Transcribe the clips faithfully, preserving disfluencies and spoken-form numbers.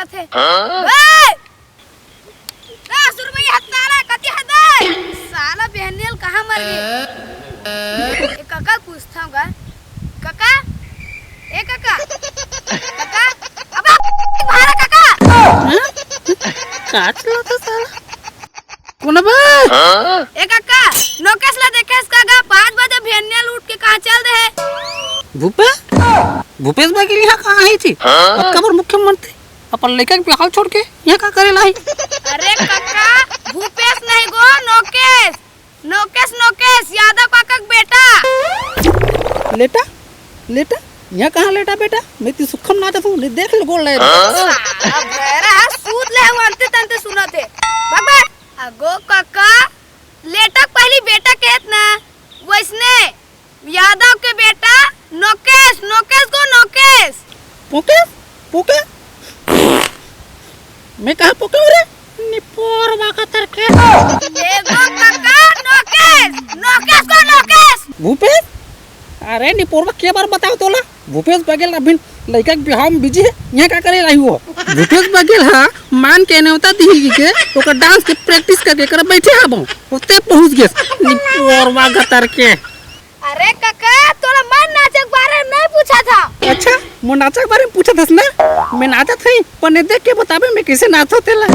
थे। हाँ? ए! दस रुपया हत्तारा, कति हत्ता? साला बेहनियल कहाँ मर गे? ए कका पूछथंव गा। कका? ए कका? कका? अबे भारा कका! हाँ? का चलाता साला? कोन बे? ए कका, नोकेस ला देखेस का गा? पाँच बजे भेनिया ल उठ के कहाँ चल दे हे? भूपेश? भूपेश बघेल यहाँ कहाँ हे जी? हाँ? अब काबर मुख्यमंत्री अपन लइका के बिहाव छोड़ के यहाँ का करे ला ही? अरे कका, भूपेश नहीं गो, नोकेस। नोकेस, नोकेस, यादव काका के बेटा। लेटा? लेटा? यहाँ कहाँ लेटा बेटा? मैं ती सुखम ना देखूँ, नहीं देख ले गोड़ ले। अब भैरा सूत ले, वो अंते तंते सुनत हे। बक बक। अगो कका, लेटक पहली बेटा कहत ना, वैसने यादव के बेटा नोकेश, नोकेश गो नोकेश। पोकेश? पोके? मैं कहाँ पोके हूँ रे? निपोर वाका तरके। एगो कका नोकेश, नोकेश गो नोकेश। भूपेश? अरे निपोरवा के बार बताओ तोला, भूपेश बघेल अभी लइका के बिहाव में बिजी हे, यहाँ का करे ला ही वो? भूपेश बघेल हा मान के नेवता दिही के ओकर डांस के प्रैक्टिस करके कर बैठे हबो, ओते पहुँच गेस निपोरवा गतर के। अरे कका, तोला मन नाचे के बारे में नहीं पूछा था। अच्छा, मोर नाचे के बारे में पूछा थस ना? मैं नाचत हई, पर ने देख के बताबे मैं कैसे नाचो तेला।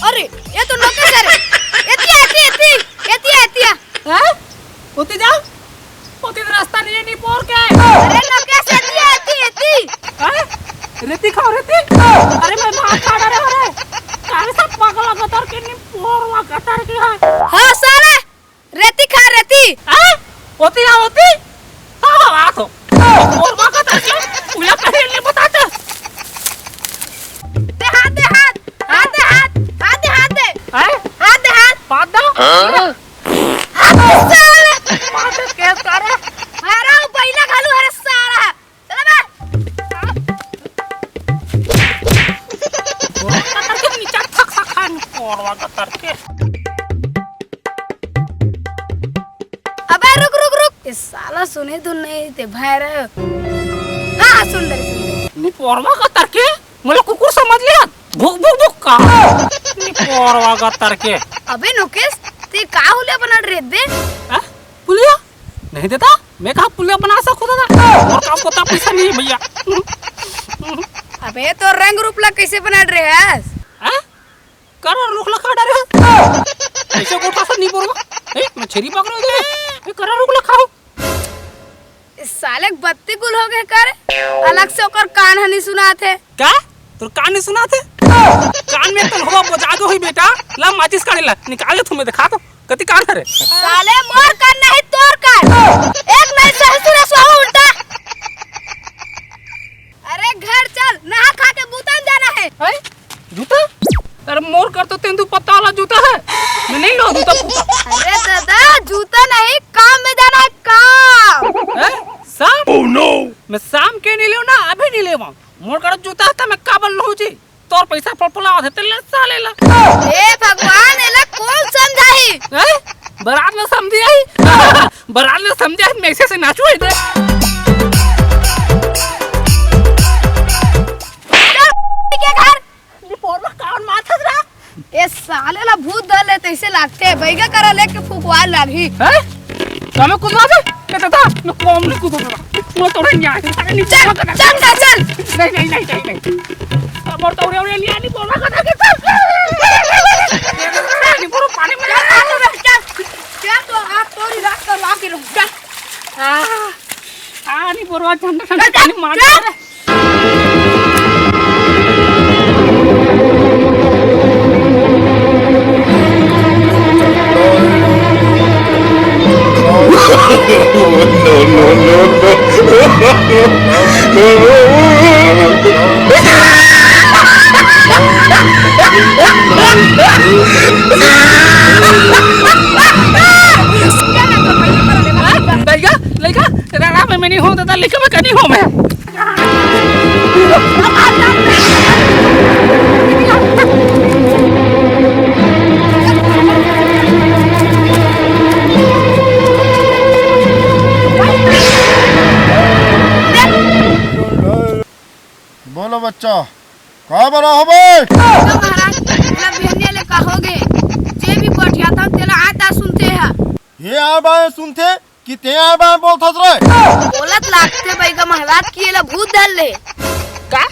अरे, ये तो नोकेश हे रे। एतिया, एतिया, एतिया, एतिया, एतिया। हाँ? ओती जा। ओती तो रास्ता नहीं हे, निपोर के। अरे नोकेश, एतिया, एतिया, एतिया। हाँ? रेती खाओ, रेती। अरे मैं भात खा रहा हूँ रे। अरे सब पागल गतर के निपोरवा गतर के है। हाँ साला, रेती खा रेती। हाँ? ओती ना ओती? हाँ, हाँ, आ तो। और माँ का तरके, मुझे पहले नहीं बताते। दे हाथ, दे हाथ, हाथ दे हाथ, हाथ दे, हाथ दे। हैं? हाथ दे हाथ। बात दो। हाँ? हाथ दे साले। बात दे, केस करे। अरे, वो बैला घालू, अरे साला। चला बे। और गतर के नीचे थक थक खान, और गतर के। अबे रुक, रुक, रुक। ए साला सुने तो नहीं ते भैरा। हाँ, हाँ, सुन ले, सुन ले। निपोरवा गतर के, मोला कुकुर समझ लिया। भुक, भुक, भुक का। निपोरवा गतर के। अबे नोकेश, ते का हुलिया बना रहे बे? हाँ? पुलिया? नहीं देता? मैं कहाँ पुलिया बना सकूँ दादा? मोर काम को तो पैसा नहीं है भैया। अबे तो रंग रूप ला कैसे बना रहे हस? हाँ? करा रुख ला खा डारे हो। ऐसे गोठा से नहीं बोलवा। ए, मैं छेरी पकड़ो दे। मैं करा रुख ला खाओ। इस साले के बत्ती गुल हो गए कर। अलग से ओकर कान हनी सुनात हे। का? तोर कान नहीं सुनात हे? कान में तन हवा बजा दो ही बेटा। ला माचिस काढ़े ला। निकाल ले तुम्हें दिखा दो। कति कान हरे? साले मोर कान नहीं तोर कान। एक नहीं सही सुने सुहावा उल्टा। अरे घर चल, नहा खा के बूता में जाना है। हैं? जूता? अरे मोर कर तो तेंदू पत्ता वाला जूता है। मैं नहीं लो जूता फूटा। अरे दादा, जूता नहीं, काम में जाना है, काम। हैं? शाम? Oh no! मैं शाम के नहीं लेव ना, अभी नहीं लेवा। मोर कर जूता है तो मैं काबल लहू जी। तोर पैसा फलफलावत हे, तेला साले ला। ए भगवान, एला कौन समझाही? हैं? बारात में समझी आई? बारात में समझी आई, मैं ऐसे ऐसे नाचू आई दे। चल, के घर। निपोरवा कान माथत रहा। ए साले ला भूत धर ले तैसे लागथे। बैगा करा लेके फुकवा लागही। हैं? कामे कुदवा दे? के दादा, मैं कम नहीं कुदवा दे। मैं तोरे न्याय से सारे नीचे चल, चल, चल, चल। नहीं, नहीं, नहीं, नहीं, नहीं। अब और तोरे, और न्याय नहीं बोला करता के चल। नहीं बोलो, पानी में चल, चल, चल, तो आप तोरी रात का ला के रहूं, चल। आ, आ, पानी बोरवा, ठंडा ठंडा पानी मार दे रे। लइका, लइका, राणा में मैं नहीं हूँ दादा, लइका में कहीं हूँ मैं। बोलो बच्चा, का बना हो बे? तो महाराज, मोला बिहनिया ले का होगे? जे भी पठियाथन, तेला आय ता सुनथे हा। ये आय बाय सुनथे कि ते आय बाय बोलथस रे? बोलत लागथे बइगा महाराज कि एला भूत धर ले। का?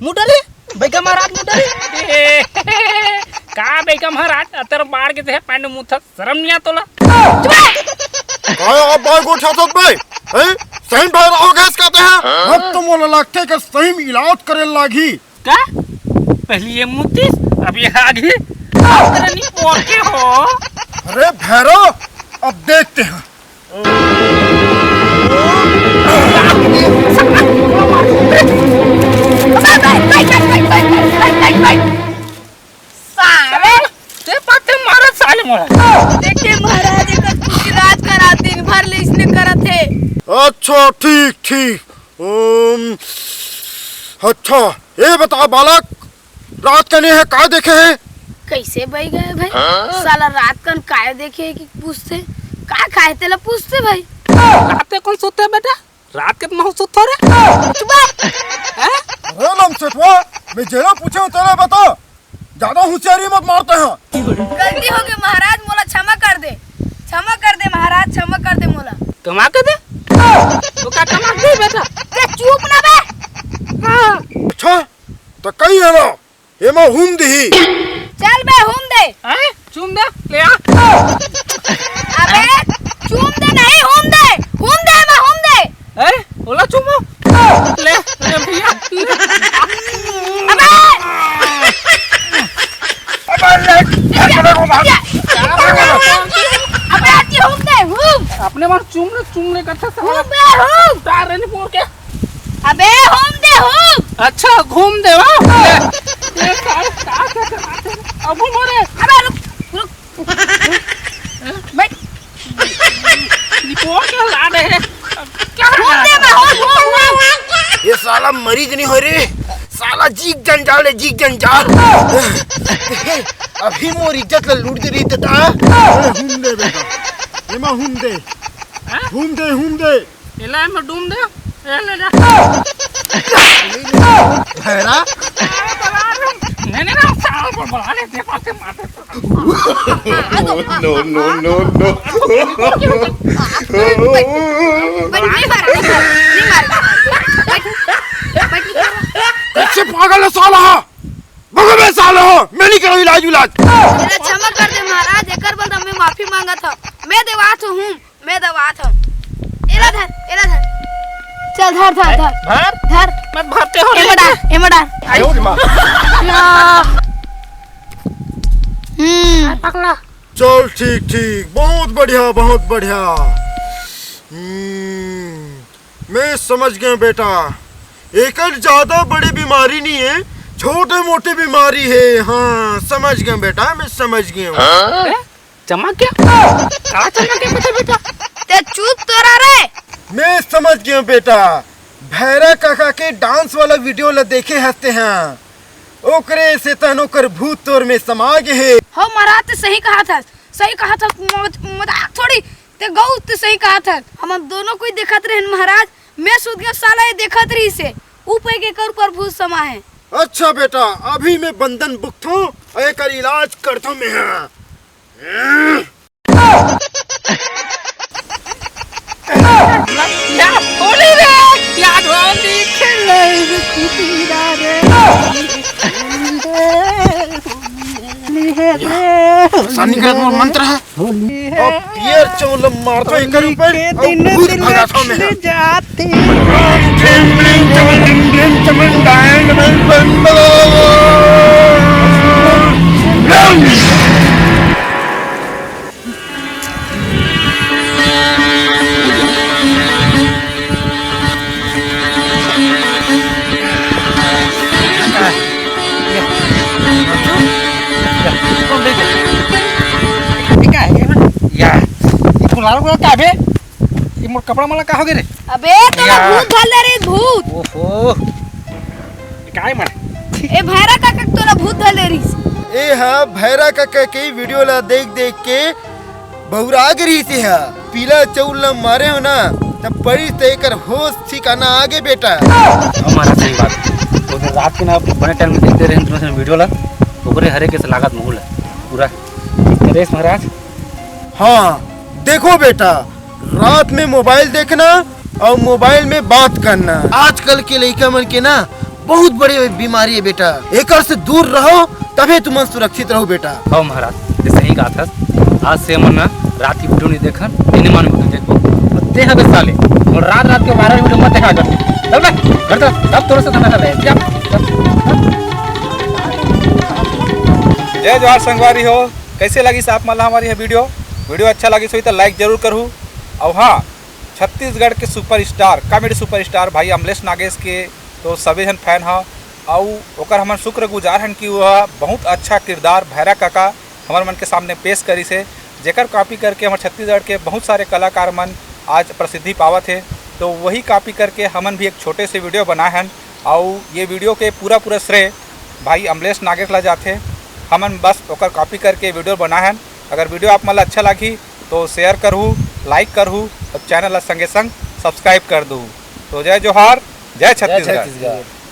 मुंह डरे? बइगा महाराज मुंह डरे? का बइगा महाराज, अतर बाढ़ के ते पैंट मुंह थस, शरम नहीं आ तोला? चुप रह! काय आप बाय गोठियाथस बे? हैं? सही में भैरा हो गए इसका ते हैं? अब तो मोला लागथे कि सही में इलाज करे लागही। का? पहले ये मुतीस, अब ये आगे। अरे नहीं, और के हो? अरे भैरव, अब देखते हैं। साले, ते पाते मारा साले मोरा। देखे महाराज, एकर कुछ इलाज करा, दिन भर ले इसने करत हे। अच्छा, ठीक, ठीक। अम, अच्छा, ये बता बालक, रात कने हे का देखे हे? कैसे बइगा हे भाई? हाँ? साला रात कन काय देखे हे कि पूछथे? का खाए तेला पूछथे भाई? रात के कौन सोते है बेटा? रात के तुम सुत हो रे? चुप रह। हैं? अरे लमसेठवा, मैं जेला पूछे हूँ तेला बता। ज्यादा होशियारी मत मारते हैं। गलती हो गई महाराज, मोला क्षमा कर दे, क्षमा कर दे महाराज, क्षमा कर दे मोला। क्षमा कर दे? तो का क्षमा दे बेटा? ते चुप ना बे। हाँ। अच्छा, तो कही है ना, एमा हूम दिही। चल बे, हूम दे। हैं? चूम दे, ले आ। अबे, चूम दे नहीं, हूम दे, हूम दे, मैं हूम दे। हैं? ओला चूमो। ले, ले भैया। अबे! अबे, ले, ले, ले, ले, ले। अबे, आती हूम दे, हूम। अपने बार चूम ले, चूम ले, कत्था से हूम बे, हूम। तार रे, नहीं पोर के। अबे, हूम दे, हूम। अच्छा, घूम दे, हाँ? ले। ये सारे का, क्या करवाते हैं? अब घूमो रे। अबे, रुक, रुक। बैठ। निपोर के ला रहे हैं। क्या घूम दे, मैं हूँ, हूँ, हूँ। ये साला मरीज नहीं हो रे, साला जीक जंजाल है, जीक जंजाल। अभी मोर इज्जत ला लूट दे रही था। अरे हूम दे बेटा, एमा हूम दे। हाँ? हूम दे, हूम दे। एला एमा डूम दे। ए, ले जा। भैरा? नहीं, नहीं, नहीं, साला को बुला ले, देखो, से मार दे। No, no, no, no। बैठ, बैठ, बैठ, नहीं मार, नहीं मार, नहीं मार, बैठ, बैठ, नहीं मार। कैसे पागल है साला? भगवे साला, मैं नहीं करूँ इलाज विलाज। मेरा क्षमा कर दे महाराज, एकर बदला मैं माफी मांगत हूँ। मैं देवात हूँ। मैं दबात हूँ। एला धर, एला धर। चल, धर, धर, धर। धर। धर। मत भरते हो एमा रे। डाल, एमा डाल। आयो रे माँ। या। हम्म। पकड़ा। चल, ठीक, ठीक, बहुत बढ़िया, बहुत बढ़िया। हम्म, मैं समझ गया बेटा, एकर ज्यादा बड़ी बीमारी नहीं है, छोटे मोटे बीमारी है। हाँ, समझ गया बेटा, मैं समझ गया हूँ। हाँ? चमक गया? का चमक गया बेटा, बेटा? ते चुप तो रह रे। मैं समझ गया बेटा, भैरा काका के डांस वाला वीडियो ला देखे हंसते हैं, ओकरे से तहन ओकर भूत तोर में समा गे हे। हो महाराज, ते सही कहा था, सही कहा था, मज-, मजाक थोड़ी, ते गौ ते सही कहा था। हम दोनों कोई देखत रहन महाराज, मैं सुत गया, साला ये देखत रही से, ऊपर के कर ऊपर भूत समा है। अच्छा बेटा, अभी मैं बंदन बुकथों, एकर इलाज करथों मैं। या होली रे, या होली खेले रे, कुटीरा रे। होली है रे। सानी का मंत्र है। अब पियर चौल मारथो एकर ऊपर, अउ भूत भगाथो मैं। या, ये बुलारो को क्या बे? ये मोर कपड़ा मला का हो गए रे? अबे, तोला या। भूत धर ले रे, भूत। ओहो। ये काय मन? ए भैरा काका, तोला भूत धर ले रहिस। ए हा भैरा काका के वीडियो ला देख देख के बौरा गे रहिस हे। पीला चौल ला मारे हो ना, तब पड़िस त एकर होश ठिकाना आगे बेटा। हमारा सही बात। वो दिन रात के ना बने टाइम में देखते रहे दोनों वीडियो ला, ओकरे हरे के से लागत मुहूल पूरा। नरेश महाराज। हाँ, देखो बेटा, रात में मोबाइल देखना अउ मोबाइल में बात करना आजकल के लइका मन के ना बहुत बड़े बीमारी हे बेटा। एकर से दूर रहो, तभे तुमन सुरक्षित रहो बेटा। हव महाराज, ये सही कहा था। आज से हमन ना रात की वीडियो नहीं देखन, दिन मान वीडियो देखबो। अउ ते हबे साले, अउ रात रात के वायरल वीडियो मत देखा कर। चल बे, घर चल, सब तोरे से धंधा कर रहे हैं। जा, जा। जय जोहार संगवारी हो, कैसे लगिस आप मन ला हमारी ये वीडियो? वीडियो अच्छा लगिस होही त लाइक जरूर करहू। अउ हाँ, छत्तीसगढ़ के सुपरस्टार, कॉमेडी सुपरस्टार भाई अमलेश नागेश के तो सभी झन फैन ह। अउ ओकर हमन शुक्रगुजार हन कि वह बहुत अच्छा किरदार भैरा काका हमर मन के सामने पेश करिस हे, जेकर कॉपी करके हमर छत्तीसगढ़ के बहुत सारे कलाकार मन आज प्रसिद्धि पावत हे। तो वही कॉपी करके हमन भी एक छोटे से वीडियो बनाए हन, अउ ये वीडियो के पूरा पूरा श्रेय भाई अमलेश नागेश ला जाथे। हमन बस ओकर कॉपी करके वीडियो बनाए हन। अगर वीडियो आप मन ला अच्छा लागही तो शेयर करहू, लाइक करहू अउ चैनल ला संगे संग सब्सक्राइब कर दू। तो जय जोहार, जय छत्तीसगढ़।